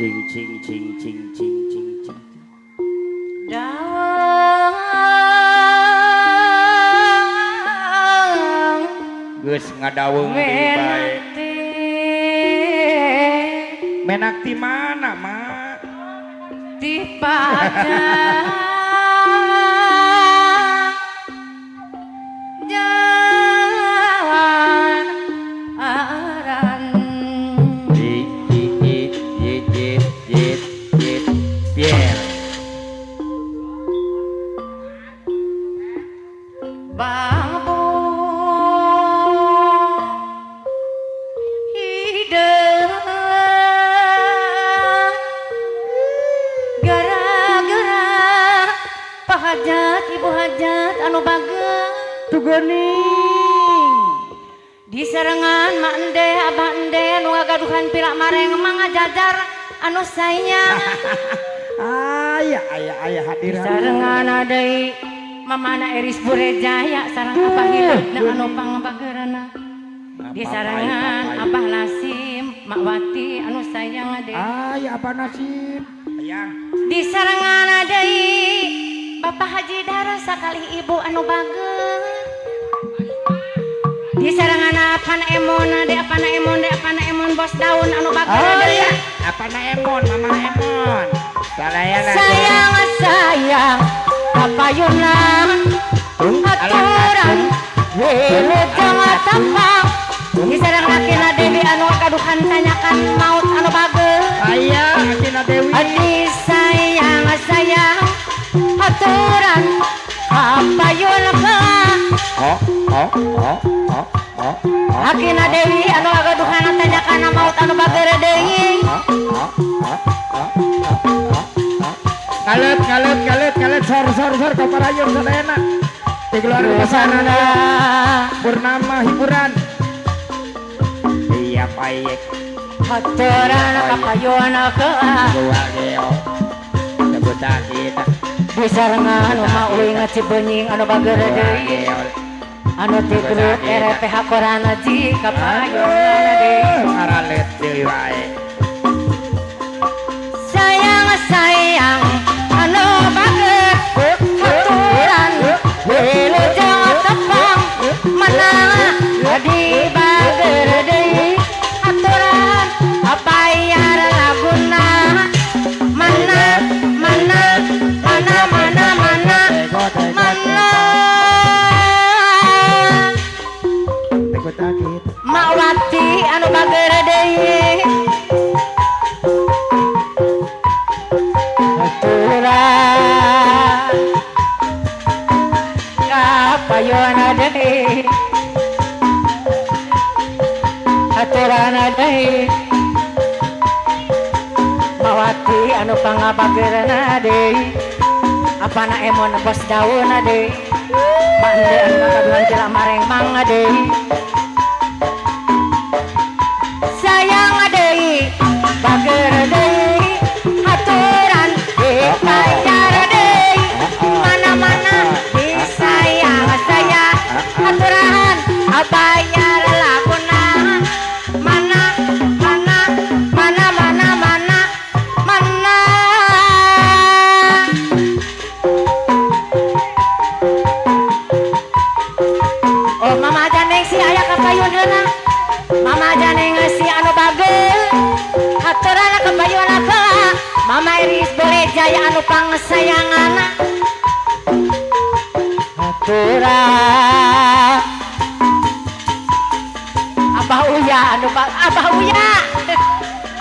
Cing cing cing cing cing cing cing. Dawang Geus ngadaweung deui bae. Menak ti mana, Mak? Di Padang jalan aran. I I I I I I I Pier. Babu hideung gara-gara Pak Hajat Ibu Hajat anu bageur Tuh geuning. Di serengan Mak Ende Abah Ende nu ngagaduhan pilak mareng mangajajar anu sayang. Aya aya aya hadir. Di sarengan deui Mamana Eris Burejaya sareng Abah Hideungna anu pangbageurna. Di sarengan Abah Nasim Mak Wati anu sayang deui. Aya Abah Nasim. Sayang. Di sarengan deui Bapak Haji Dara sakali ibu anu bageur. Di sarengan apana emon de apana emon de apana emon bos daun anu bageur deui. Apana emon Mama emon. Salayana. Sayang sayang kapayuna aturan wilujeng tepang. Di sareng Akina Dewi anu kaduhan tanyakan maut anu bageur. Aya Akina Dewi. Adi sayang sayang aturan kapayuna Oh oh oh oh oh. Akina Dewi anu kaduhan tanyakan maut anu bageur deui. Oh oh oh oh oh oh. Kalet kalet kalet kalet sor sor sor kaparayun sadayana. Ti keluarga pesanana Purnama hiburan. Iya payek. Aturan kapayuna Gua geo. Sebutan kita. Di sarengan Uma Uing Cibenying anu bageur deui. Anu ti grup RPH Korana ji kapayuna deui. Ngaralet deui wae. Sayang sayang anu bageur aturan wilujeng tepang menang di bageur deui aturan bayar laguna mana mana mana mana mana mana Mak Wati anu bageur deui aturan kapayuna deui aturan deui Mak Wati anu pangabageurna deui apana emon bos daun deui Mak Ende anu ngagaduhan cilak mareng mang deui sayang deui bageur deui aturan dibayar deui mana-mana disayang sayang aturan bayar laguna mana mana mana mana mana mana. Oh Mama Janeng si aya kapayun heula. Mama Janeng si anu bageur aturan kapayun heula. Mama Iris Borejaya anu pangsayanganna aturan Abah Uya anu Abah Uya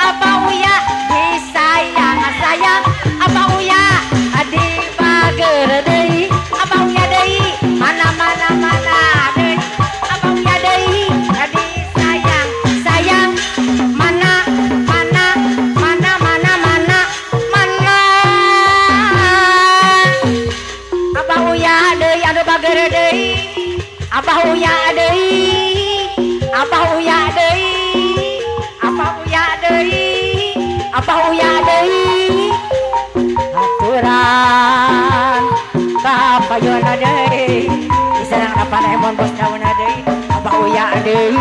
Abah Uya disayang sayang Abah Uya di bageur deui Abah Uya deui mana mana mana deui Abah Uya deui disayang sayang mana mana mana mana mana mana Abah Uya deui anu bageur deui Abah Uya deui Abah Uya deui Abah Uya deui Abah Uya deui aturan kapayuna deui diserang apana emon bos daun deui Abah Uya deui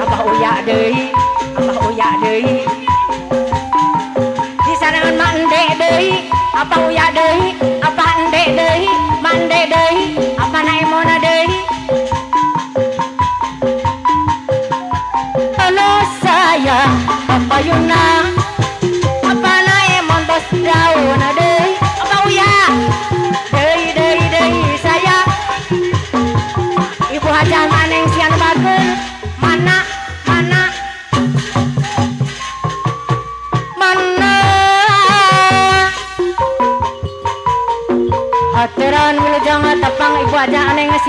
Abah Uya deui Abah Uya deui.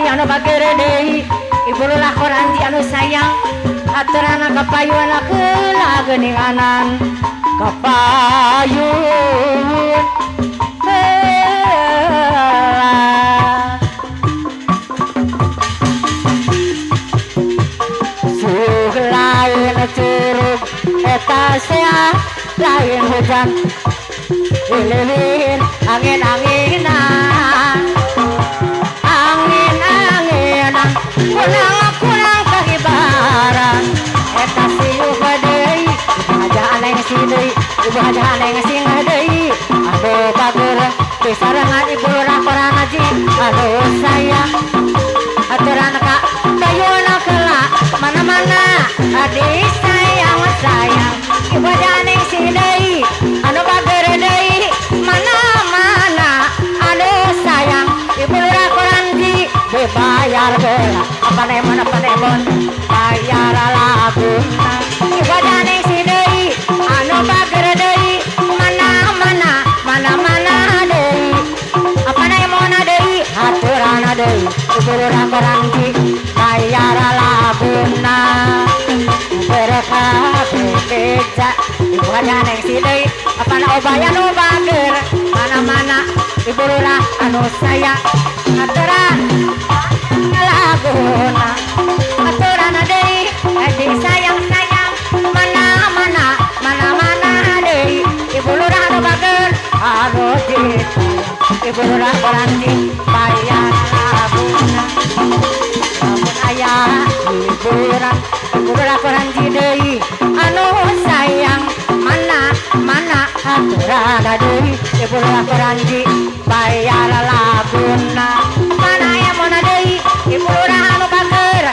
anu bager deui Ibu Lurah Koranji anu sayang haturana kapayun heula geuninganan kapayun heula. Suh lain curug eta sea lain hujan lilin angin-anginan angin-anginan kurang-kurang kehibaran eta siuh deui ibu haja aneng si deui ibu haja aneng sing deui anu bager disarengan Ibu Lurah Koranji anu sayang aturan ka bayuna heula mana-mana adi sayang sayang ibu haja aneng si deui anu bager deui mana-mana anu sayang Ibu Lurah Koranji dibayar heula apa nemon bayar laguna ibu haja aneng si deui anu bager deui mana-mana mana-mana deui apa nemon deui haturana deui Ibu Lurah Koranji bayar laguna berkah bebeja ibu haja aneng si deui apa na obay anu bager mana-mana Ibu Lurah anu sayang aturan laguna aturan deui adi sayang-sayang mana-mana mana-mana deui Ibu Lurah anu bager anu Ibu Lurah Koranji bayar laguna lamun aya hiburan Ibu Lurah Koranji deui anu sayang mana mana aturan deui Ibu Lurah Koranji bayar laguna mana emona deui Ibu Lurah anu bager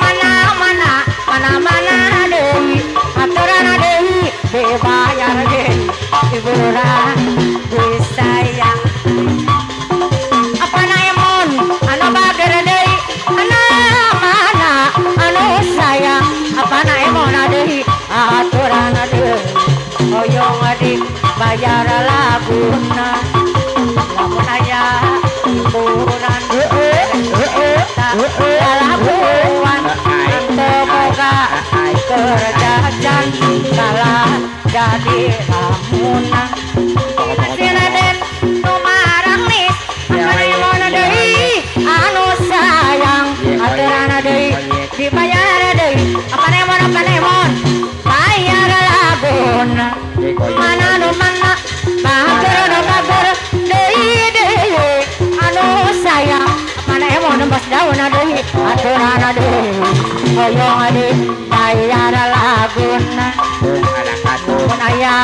mana mana mana mana deui aturan deui dibayar deui Ibu Lurah disayang apa na emon anu bager deui anu mana anu sayang apa na emon deui aturan deui hoyong dibayar laguna lamun aya hiburan lalaguan teu boga kerjajan kalah jadi lamunan sinaden nu marangnis anu emon deui anu sayang aturana deui dibayar deui apa nemon bayar laguna mana nu mana bager nu bager deui deui anu sayang mana emon bas daun deui aturana deui hoyong dibayar laguna mun aya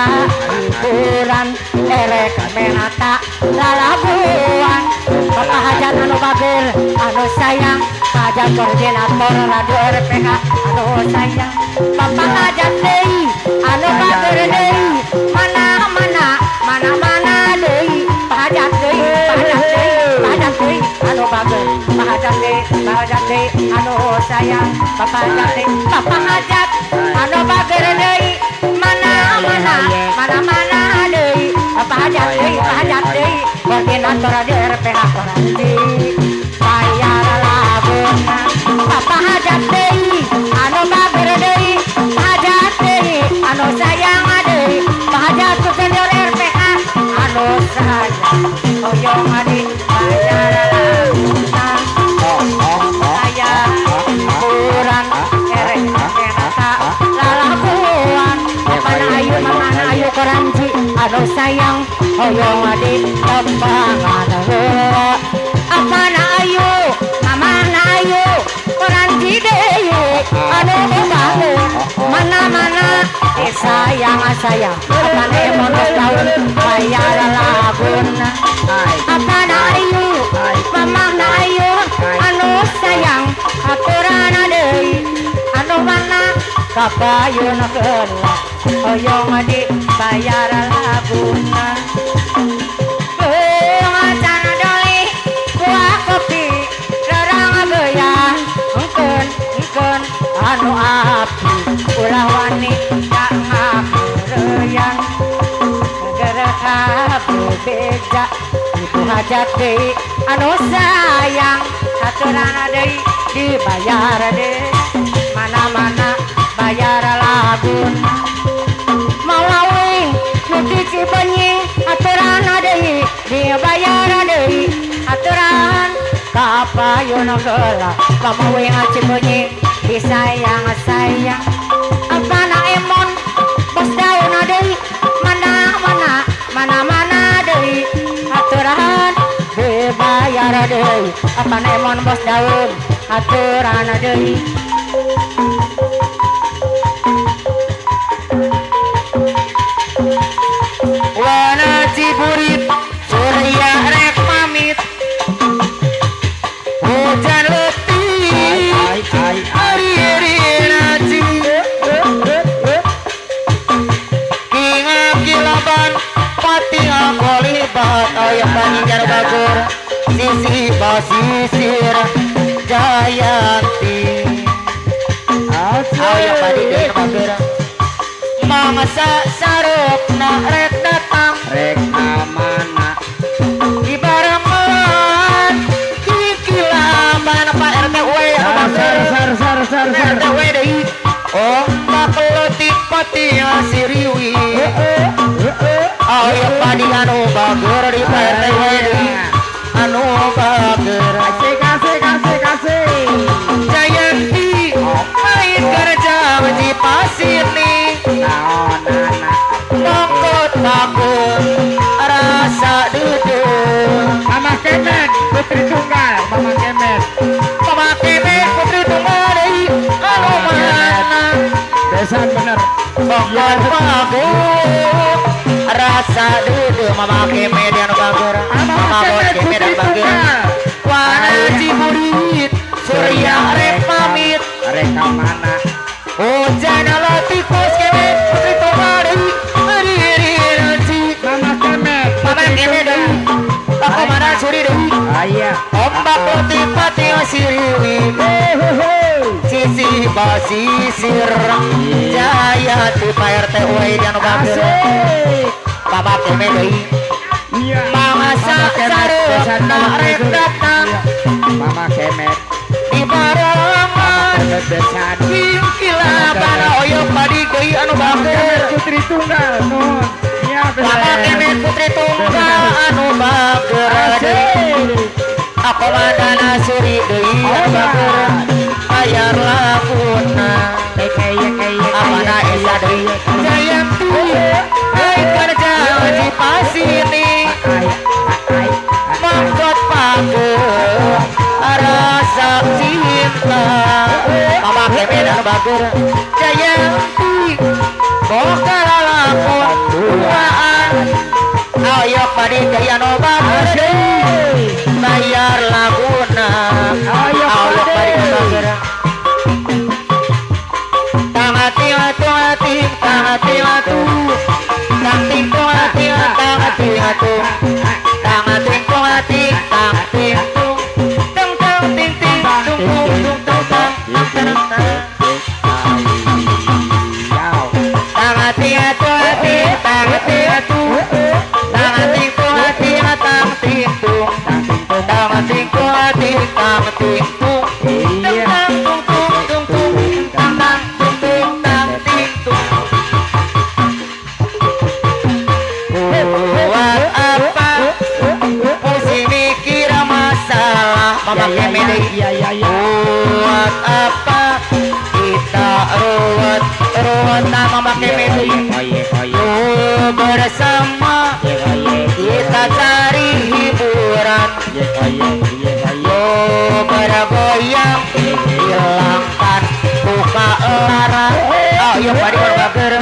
hiburan erek menata lalaguan Bapak hajat anu bager anu sayang hajat koordinator radio RPH anu sayang Bapak hajat deui anu bager deui mana mana mana mana deui Pak hajat deui Pak hajat deui Pak hajat deui anu bager Pak hajat deui Pak hajat deui anu sayang Bapak hajat deui Bapak hajat anu bager deui mana mana mana mana deui Bapak hajat deui Pak hajat deui koordinator radio RPH Koranji bayar laguna Bapak hajat deui anu bager deui Pak hajat deui anu sayang deui Pak hajat senior RPH anu sayang hoyong dibayar laguna aya hiburan erek menata lalaguan mana ayu mana ayu Koranji anu sayang hoyong ditembangan heula apa na ayu mama na ayu Koranji deui anu bager mana mana sayang sayang apa nemon daun bayar laguna apa na ayu mama na ayu anu sayang aturana deui anu mana kapayun heula hoyong dibayar laguna ngacan doli buah kopi rerang geuyah engkeun engkeun anu api ulah wani ka ngakeureuyan geureuh bebeja Ibu haja Hajat deui anu sayang haturana deui dibayar deui mana-mana bayar laguna Malawi nu di Cibenying haturana deui dibayar deui aturan kapayun geula Mamawi Cibenying disayang-sayang apana emon bos daun deui mana-mana mana-mana deui aturan dibayar deui apana emon bos daun aturan deui. Wana Ciburit Surya rek pamit hujan letih ari-ari kinga kilaban pati akolibat ayah panginjar bagur sisi basisir Jayanti ayah padi deui bagur mangsa sarupna rek datang rek mana di barengan kikilaban Pak RT we sar sar sar sar RT we deui ombak leutik pati siriwi aya padi anu bager di Pak RT we deui anu bager asik asik asik asik Jayanti main kerja di pasini mongkot takut rasa duduk Mama Kemet putri tunggal Mama Kemet Mama Kemet putri tunggal deui anu mana besan bener mongkot takut rasa duduk Mama Kemet anu bager Mama Kemet anu bager Wana Ciburit Surya rek pamit rek ka mana hujan latikus Kemet putri tunggal deui Mama Kemet Mama Kemet deui Pak mana suri deui aya ombak leutik pati siriwi sisi basisir Jayanti Pak RT we anu bager Mama Kemet deui iya mangsa sarupna rek datang Mama Kemet di barengan besan kilaban oyok padi deui anu bager putri tunggal nuhun iya Mama Kemet putri tunggal anu bager deui aku madana suri deui anu bager bayar laguna apana esa deui Jayanti ai kerja di pasini mangkot pager rasa cinta Mama Kemet anu bager Jayanti boga lalakon duaan ayo padi deui anu bager deui bayar laguna ayo padi bager tangati atu tangati atu tangti ati tangati atu tangati ati tangti tung tang tang ting ting tung tung tung tang tang tang tangati atu ati tangati atu tangati ati tangti tung tangati ati tangti tung tang tung tung tung tung tang tang tung tung tang ting tung. Buat apa pusing mikir masalah Mama Kemet deui buat apa kita ruwet ruwetan Mama Kemet deui bersama kita cari hiburan yo bergoyang hilangkan luka lara ayo padi bager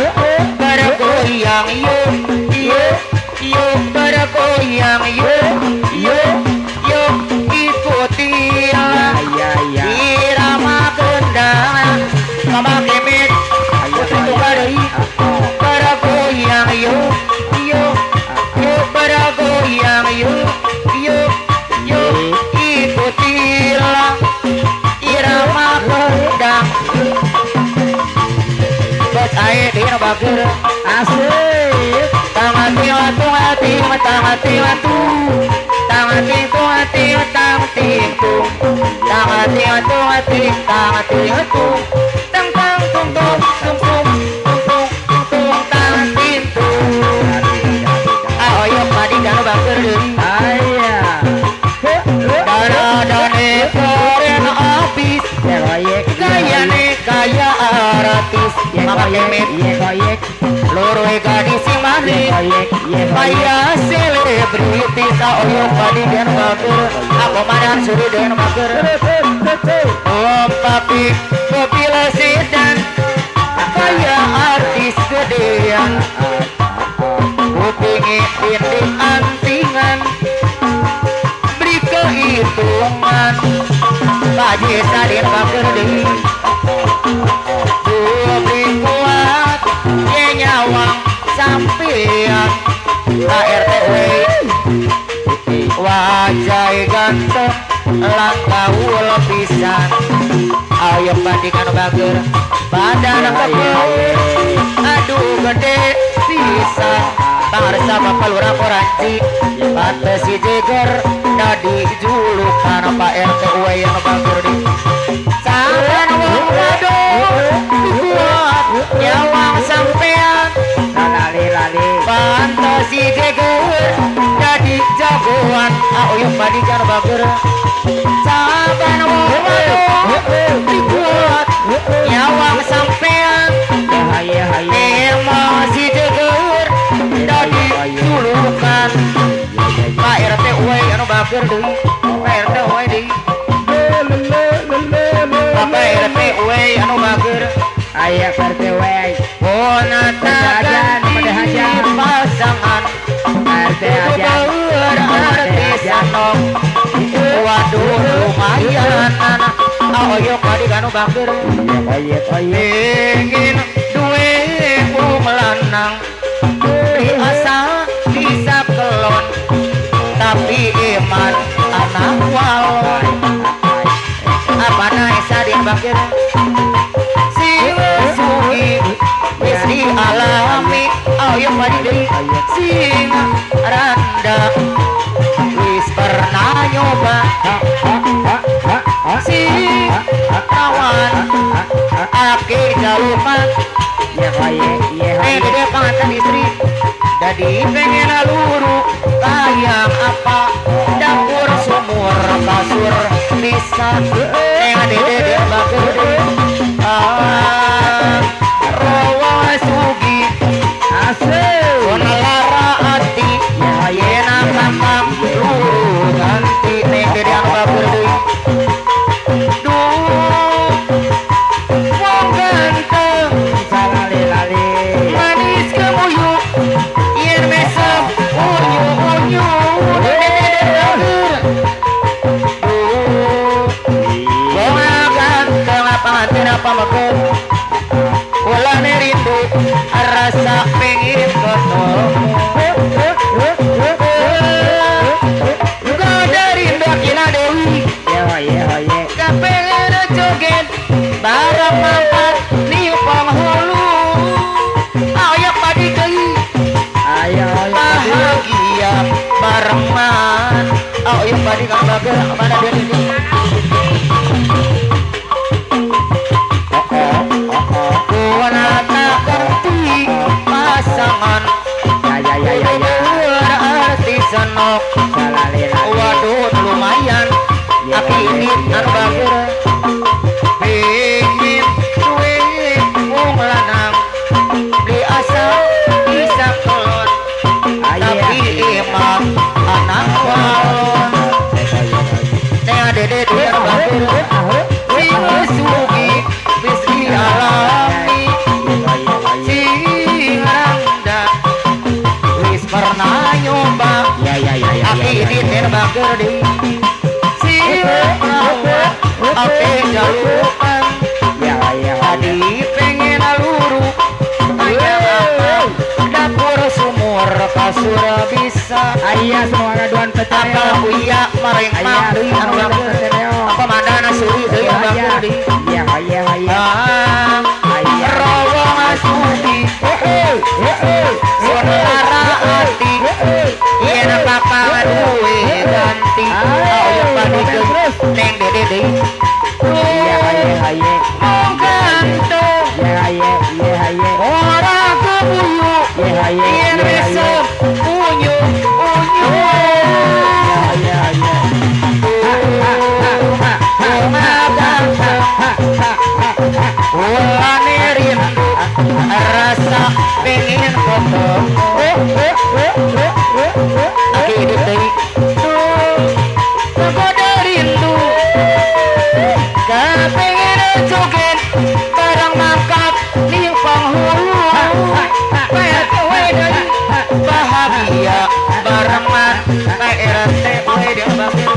bergoyang yuk yuk yuk bergoyang yuk yuk yuk ikutilah irama kendang Mama Kemet putri tunggal deui bergoyang yuk yuk yuk bergoyang yuk yuk yuk ikutilah irama kendang bos ae deui nu bager asik tangati atu ati tangati atu tang ting tung ting tang ting tung tang ting tung ting tang ting tung tang tang tung tung tung tung tung tung tung tang ting tung. Ayo padi kanu bager deui. Aya. Daradane keren abis. Gayane kaya artis. Mama kemet. Loro gadis sing manis. Kaya selebritis. Ayo padi kanu bager. Aku madan suri den bager. Om papi mobil sedan. Kaya artis gedean. Kupingi tindik antingan. Beri kehitungan. Pak Jesa den bager deui. Beri kuat ye nyawang sampean. Pak RT wajah ganteng lan gaul pisan. Ayo bandingan bager badan kebeu aduh gede pisan. Pangarsa Bapak Lurah Koranci pantes si jeger dadi julukan Pak RT yang bager di. Saban wong wadon kuat nyawang sampean. Lali-lali pantes si jeger dadi jagoan. Ayo bandingan bager. Saban wong wadon kuat nyawang sampean. Emosi jeger dadi julukan. Pak RT anu bager deui. Pak RT deui. Pak RT anu bager. Aya RT Bonata ganti pasangan. RT aja. Artis anom. Waduh lumayan. Ayo kadi kanu bager. Ingin duwe wong lanang. Asa bisa kelon tapi iman anak walon. Apa naik sadin bakir si sugi wis dialami. Ayo padi deui sing randa wis pernah nyoba sing kawan ake jalukan. Dede panganten istri dadi pengen luru kayang apa dapur sumur kasur bisa neng dede dia bager rawa sugi asik lara ati yena kakang luru ganti neng dede anu bager deui. Duh wong ganteng lali-lali manis kemuyuk yen mesem unyu-unyu wong ganteng apa apa meken kulane rindu rasa pengen ketemu. Goda rindu kina dewi kapengen joget bareng mampat niup penghulu. Ayo padi deui ayo bahagia barengan. Ayo padi kang bager mana dia ini. Kuwanata ganti pasangan. Berarti senok. Waduh lumayan. Aki ini anu bager pingin duwe wong lanang beli asa bisa kelon tapi emang anak walon. Neng dede dia bager sing sugi wis dialami sing randa wis pernah nyoba. Aki ini den bager deui sing ake jalukan. Tadi pengen luru ayam apa dapur sumur kasur bisa. Ayah semua ngaduan apa uya mareng mang deui anu bager apa mandana suri deui anu bager deui. Rawang asugi lara ati yen papa duwe ganti. Kepingin joget barang mangkat ning penghulu PRT deui bahagia barengan PRT we deui bageur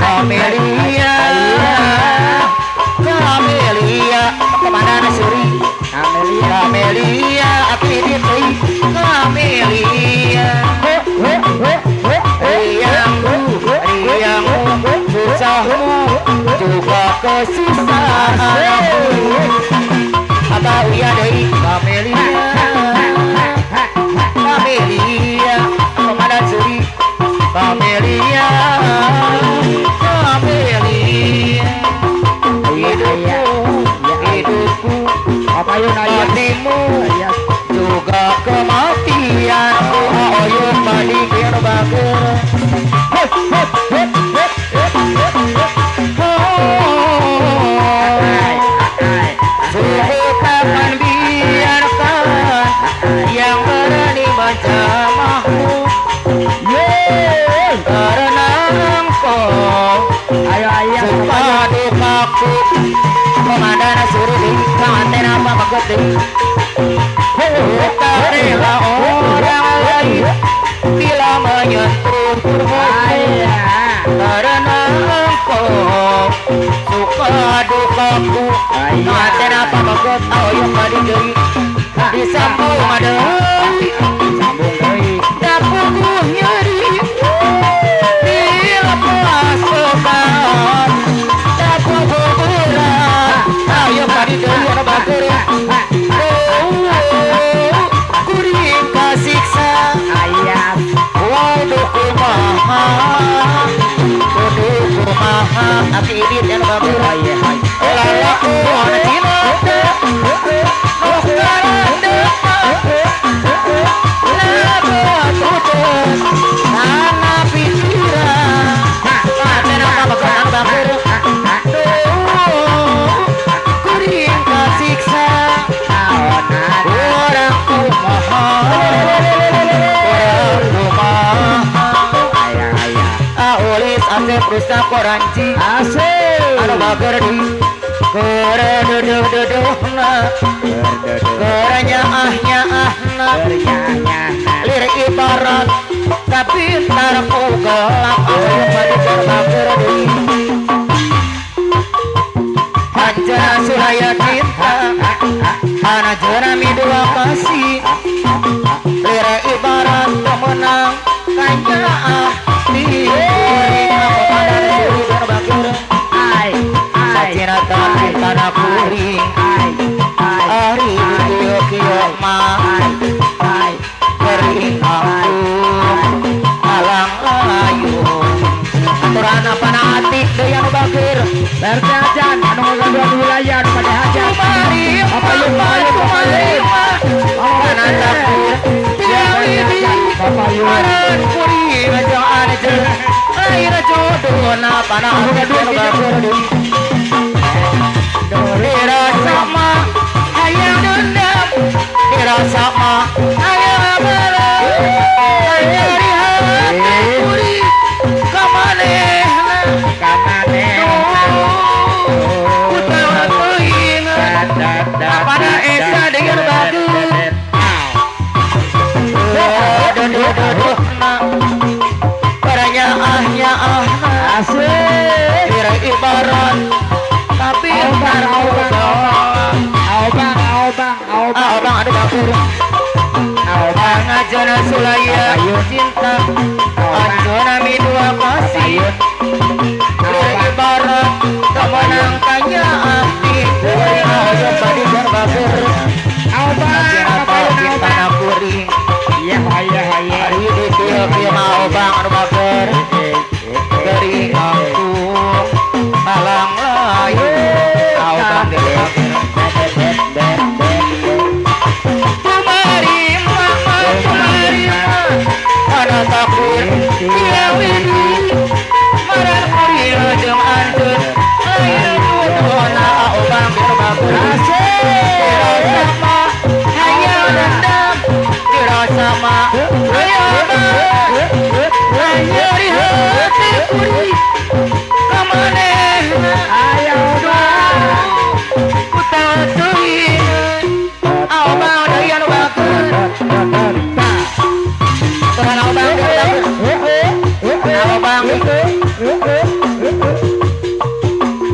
Kamelia Kamelia kemana suri Kamelia Kamelia aki deui Kamelia riangmu riangmu susahmu juga kesusahanku apa uya deui Kamelia Kamelia kemana suri Kamelia Kamelia hidupku hidupku hatimu juga kematianku ayo madikir bageur suhu takkan biarkan yang berani menjamahmu karena engkau suka dukaku komandan suri kanten apa maksud tak rela orang lain bila menyentuh tubuhmu karena engkau suka dukaku kanten apa maksud ayo madi deui disambung deui sambung deui dapuguh nyeri dilepas beban dapuguh berat ayo madi deui anu bageur kuring kasiksa ayah waduh kumaha kudu kumaha aki idit anu bageur lalakon cinta nu karandep lagot kana pikiran paten apa bageur anu bageur kuring kasiksa urang kumaha urang kumaha aulis asep rusak koranci asep anu bageur deui keredeudeuh-deuhna kerenyaah-nyaahna lir ibarat kapintar ku gelap ayo bade bageur deui Anjana sulaya cinta anjana midua kasih lir ibarat pemenang kanyaah di kuring aku padang suri bageur Sajina tanah kuring ari kieu-kieu mah kering aku alang layung aturan apana ati deui anu bageur RT ajan anu ngagaduhan wilayah anu pada hajat kumarima kana takdir tiawidi maran kuring jeung anjeun lain jodohna pana ati anu bageur deui dirasa mah hayang dendam dirasa mah hayang balas nyari hati kuring kamanehna kamanehna utawa teuing pada esa dengan bageur duh-duh-duhna paranyaah-nyaahna asik kira ibarat tapi entar aobang aobang aobang aduh bageur aobang ajana sulaya cinta anjana midua kasih kira ibarat temenang tanya hati kuring ayo badi bageur aobang cinta kuring iya iya iya ari di kieu-kieu mah aobang anu bageur gering aku alang layu aobang deui kumarima kumarima kana takdir tiawidi maran kuring jeung anjeun lain jodohna aobang deui bageur asik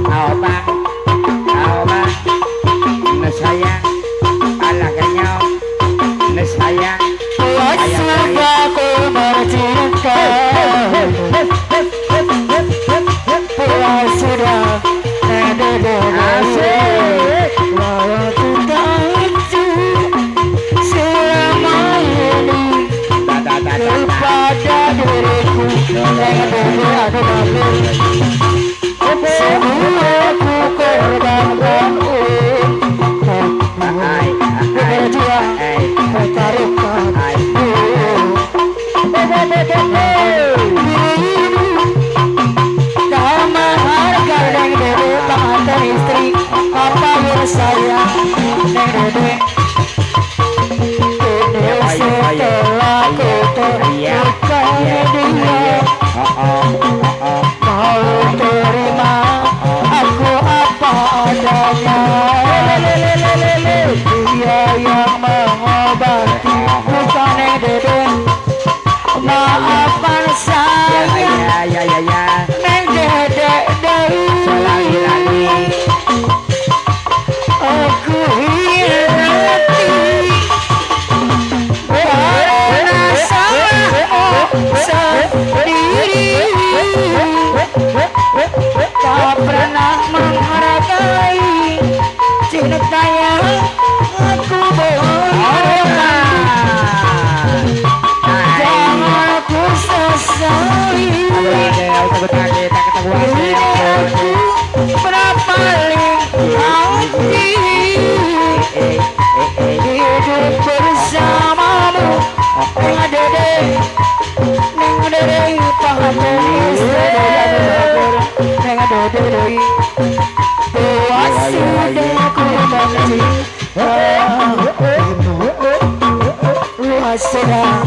Aobang, aobang, nesayang, alaganyo, nesayang. Sudah ku bercinta, puas sudah Asik. Walau ku takju selama ini kepada diriku semua ku korbankan untukmu. Berjuang pertaruhkan tak menghargai Neng Dede pengantin istri apa yang sayang Neng Dede. Kini setelah ku temukan dia, mau terima aku apa adanya. Dia yang mengobati luka Neng Dede. Maafkan saya Neng Dede dari aku hianati karena salahmu sendiri. Tak pernah menghargai cinta yang aku berikan. Jangan ku sesali, ini aku berpaling hati hidup bersamamu Neng Dede, Neng Dede pengantin istri Neng Dede. Puas sudah ku mencintaimu, luas sudah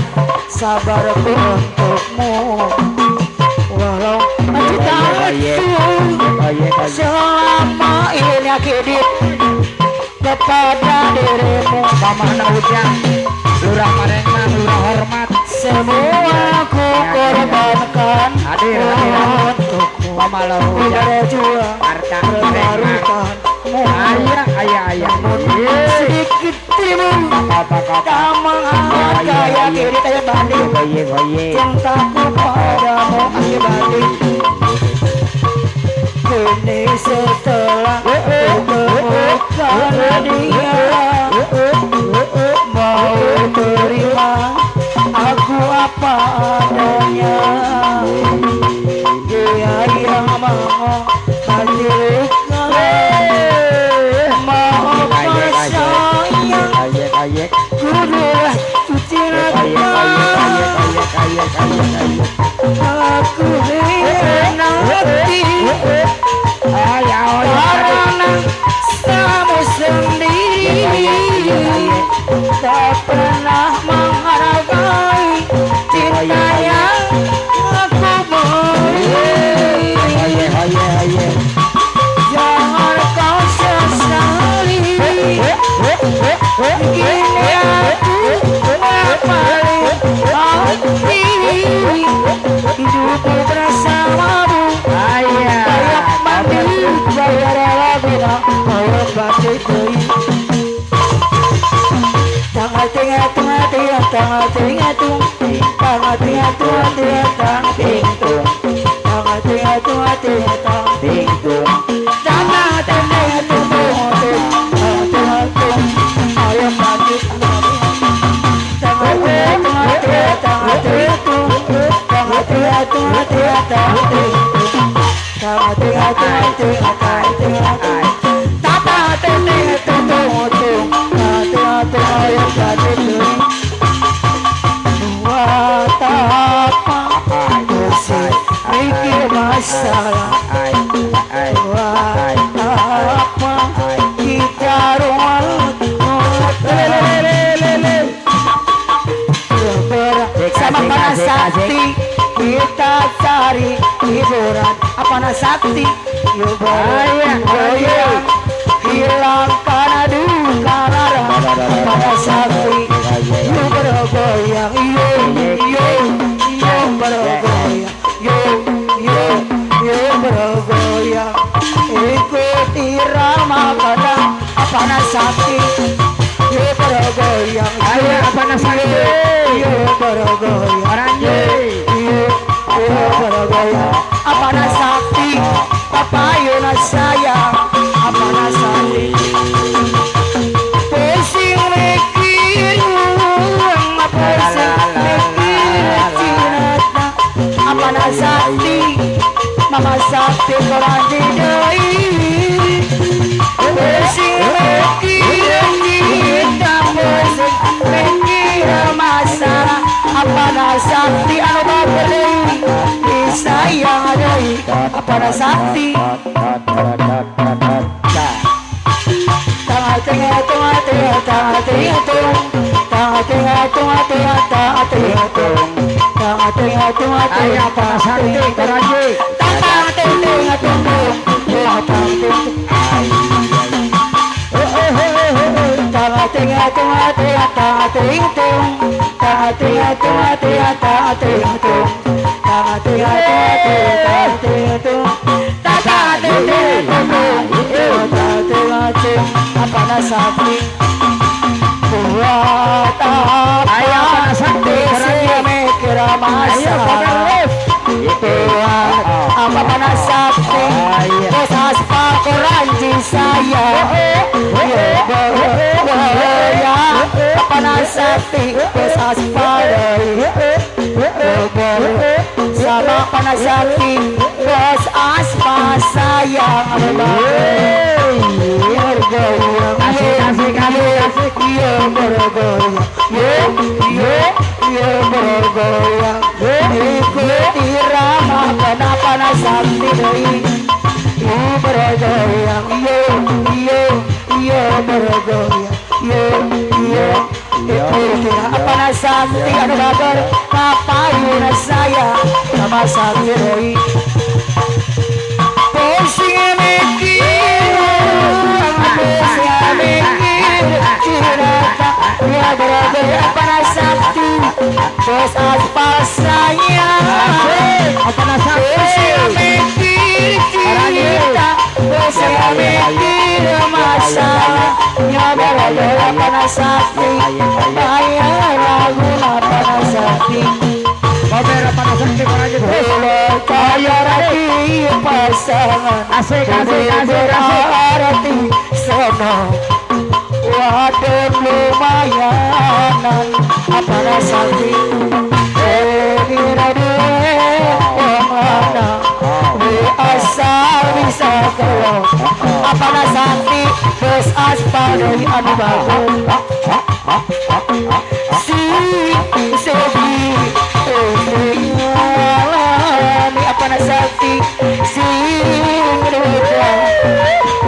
sabarku untukmu. Walau cintaku selama ini hidup kepada dirimu. Pamana ujang, lurah Marengmang, lurah hormat. Semua ku korbankan untukmu. Pamala ujang, Berjuang harta Marengmang. pertaruhkanmu. Ayah, ayah, ayah. Sedikit dirimu tak menghargai diri saya banding cintaku padamu akibat. Kini setelah ku temukan dia, mau terima aku apa adanya. Dia yang mengobati luka, maafkan sayang, kudulah cuci luka. Aku hianati karena kamu sendiri tak pernah menghargai cinta yang aku beri. Jangan kau sesali, kini aku berpaling hati hidupku bersamamu. Bayar mandi, bayar laguna, bayar batik deui. Tang ting tung tang ting tung, tang ting tung tang ting tung, tang ting tung tang ting tung, tang ting tung tung tang tung. Ayo batik tang ting tung tang ting tung, tang ting tung tang ting tung, tang ting tung tang ting tung, tata ting tung tung tung. Ayo batik buat apa pusing mikir masalah, buat apa kita ruwet. Sama para sakti kita cari hiburan, apa sakti yuk goyang hilangkan duka lara. Para sakti yuk bergoyang, yuk yuk yuk bergoyang, yuk yuk yuk. bergoyang ikut irama kadang apa nasakti yo bergoyang ayo apa nasakti yo bergoyang orangnya yo bergoyang apa nasakti papayuna sayang apa nasakti pusing mikir uang pusing mikir cinta apa nasakti mama sakti koran didoi pusing mikir cinta pusing mikir masalah apa nasakti anu bager deui disayang deui apa nasakti Apa nasakti buat apa pusing mikir masalah buat apa nasakti bos aspal koranji saya apa nasakti bos aspal sama panasakti bos aspal sayang. Asik asik asik asik yo bergoyang yo yo yo bergoyang ikut irama kenapa nasakti deui yo bergoyang yo yo yo bergoyang yo yo ikut apa nasakti anu bager kapayuna saya sama sakti deui pusing mikir apa nasakti bos aspal sayang apa nasakti mikir cinta pusing mikir masalah apa nasakti bayar lagu apa nasakti apa nasakti kaya rati pasangan asik asik asik berarti senang waduh lumayanan apa nasakti asal bisa kalau apa nasakti bos aspal dari anu bagus si sebi alami apa nasakti sing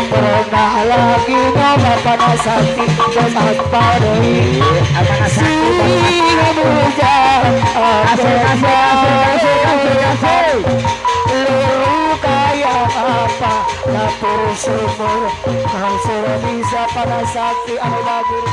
pernah lagi ngapa nasakti bos aspal dari apa nasakti sing bujang asik asik asik asik asik asik apa dapur sumur kalau bisa pada sakti anu bagus.